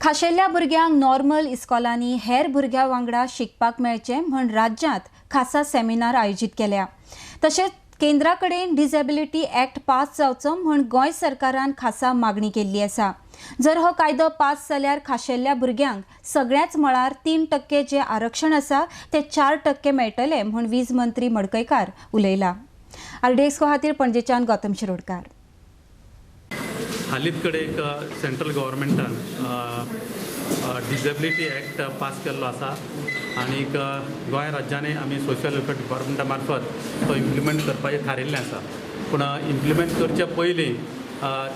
खाशेल्या भुरग्यांक नॉर्मल इस्कॉलांनी हेर भुरग्यां वांगडा शिकपाक मेळचें म्हूण राज्यांत खासा सेमिनार आयोजीत केल्या. तशेंच केंद्रा कडेन डिसेबिलिटी एक्ट पास जावचो म्हूण गोंय सरकारान खासा मागणी केल्ली आसा. जर हो कायदो पास जाल्यार खाशेल्या भुरग्यांक सगळ्याच मळार 3% जे आरक्षण आसा ते 4% मेळटले म्हूण वीज मंत्री मडकयकार उलयला. आरडीएक्स खातीर पणजेच्यान गौतम शिरोडकार. हालींच कडेन एक सेंट्रल गव्हर्मेंटान डिसेबिलिटी एक्ट पास केल्लो आसा आनीक गोंय राज्यांनी आमी सोशल वेलफेअर डिपार्टमेंटा मार्फत तो इम्प्लिमेंट करपाचें थारिल्लें आसा. पूण इम्प्लिमेंट करचे पयलीं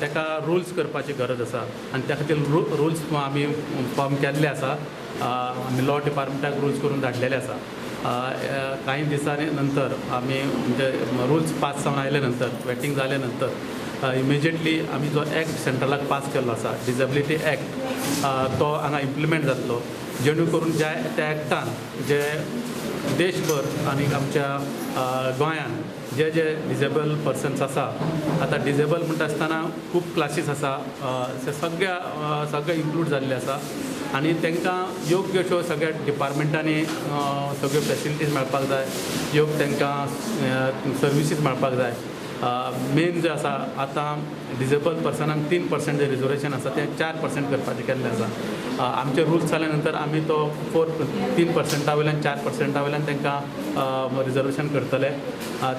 ताका रुल्स करपाची गरज आसा आनी त्या खातीर रुल्स आमी फॉर्म केल्ले आसा. आमी लॉ डिपार्टमेंटाक रुल्स करून धाडलेले आसा. कांय दिसांनी नंतर आमी म्हणजे रुल्स पास जावन आयले नंतर वेटिंग जाले नंतर इमिजिएटली आमी जो एक्ट सेंट्रलाक पास केल्लो आसा डिसेबिलिटी एक्ट तो हांगा इम्प्लिमेंट जातलो, जेणे करून ज्या त्या एक्टान जे देशभर आनी आमच्या गोंयान जे जे डिजेबल पर्सन्स आसा, आतां डिजेबल म्हणटा आसतना खूब क्लासीस आसा, सगळ्या सगळे इन्क्लूड जाल्ले आसा आनी तांकां योग्य अश्यो सगळ्या डिपार्टमेंटांनी सगळ्यो फेसिलिटीज मेळपाक जाय, योग्य तांकां सर्विसीस मेळपाक जाय. मेन जे आसा आतां डिजेबल पर्सनांक 3% जे रिजर्वेशन आसा तें 4% करपाचें केल्लें आसा. आमचे रुल्स जाल्या नंतर आमी तो 3% वयल्यान 4% वयल्यान तांकां रिजर्वेशन करतले.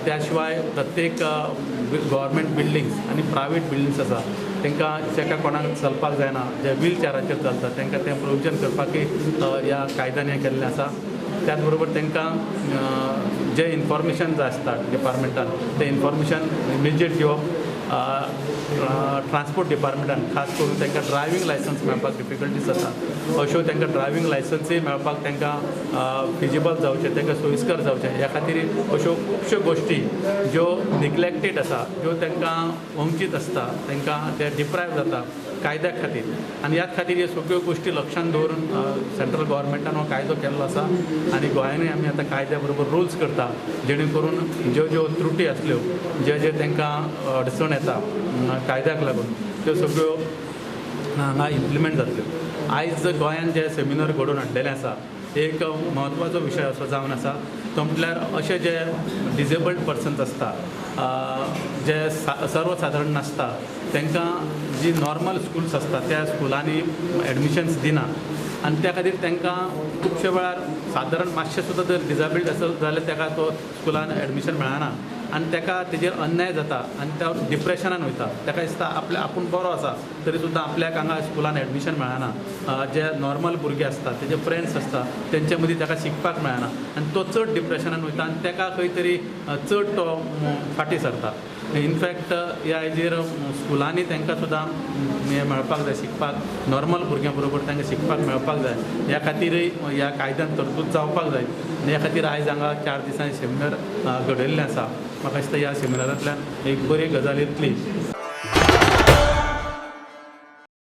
त्या शिवाय प्रत्येक गव्हर्मेंट बिल्डिंग्स आनी प्रायवेट बिल्डिंग्स आसा तांकां जेका कोणाक चलपाक जायना, जे व्हील चेराचेर चलता तांकां तें प्रोविजन करपाकय ह्या कायद्यान हें केल्लें आसा. त्याच बरोबर तांकां जे इन्फॉर्मेशन जाय आसता डिपार्टमेंटान तें इन्फॉर्मेशन इमिजिएट दिवप, ट्रान्सपोर्ट डिपार्टमेंटान खास करून तांकां ड्रायव्हींग लायसन्स मेळपाक डिफिकल्टीज जाता, अश्यो तांकां ड्रायव्हींग लायसन्सूय मेळपाक तांकां फिजिबल जावचें, तांकां सोयीस्कर जावचें ह्या खातीर अश्यो खुबश्यो गोश्टी ज्यो निग्लेक्टेड आसा, ज्यो तांकां वंचीत आसता, तांकां ते डिप्रायव जाता कायद्या खातीर आनी ह्याच खातीर ह्यो सगळ्यो गोश्टी लक्षांत दवरून सेंट्रल गव्हर्मेंटान हो कायदो केल्लो आसा आनी गोंयांनूय आमी आतां कायद्या बरोबर रुल्स करता, जेणे करून ज्यो ज्यो त्रुटी आसल्यो, जे जे तांकां अडचण येता कायद्याक लागून त्यो सगळ्यो हांगा इम्प्लिमेंट जातल्यो. आयज गोंयांत जे सेमिनार घडोवन हाडलेले आसा एक म्हत्वाचो विशय असो जावन आसा तो म्हटल्यार अशे जे डिजेबल्ड पर्सन्स आसता, जे सर्वसादारण नासता, तांकां जी नॉर्मल स्कुल्स आसता त्या स्कुलांनी एडमिशन्स दिना आनी त्या खातीर तांकां खुबशे वेळार सादारण मातशें सुद्दां जर डिजेबल्ड आसत जाल्यार ताका तो स्कुलान एडमिशन मेळना आनी ताका तेजेर अन्याय जाता आनी तो डिप्रेशनान वयता. ताका दिसता आपल्या आपूण बरो आसा तरी सुद्दां आपल्याक हांगा स्कुलान एडमिशन मेळना, जे नॉर्मल भुरगे आसता तेजे फ्रेंड्स आसता तेंचे मदीं ताका शिकपाक मेळना आनी तो चड डिप्रेशनान वयता आनी ताका खंय तरी चड तो फाटीं सरता. इनफॅक्ट ह्या हेजेर स्कुलांनी तांकां सुद्दां हें मेळपाक जाय, शिकपाक नॉर्मल भुरग्यां बरोबर तांकां शिकपाक मेळपाक जाय, ह्या खातीरय ह्या कायद्यान तरतूद जावपाक जाय आनी ह्या खातीर आयज हांगा 4 दिसांनी सेमिनार घडयल्लें आसा. म्हाका दिसता ह्या सेमिनारांतल्यान एक बरी गजाल येतली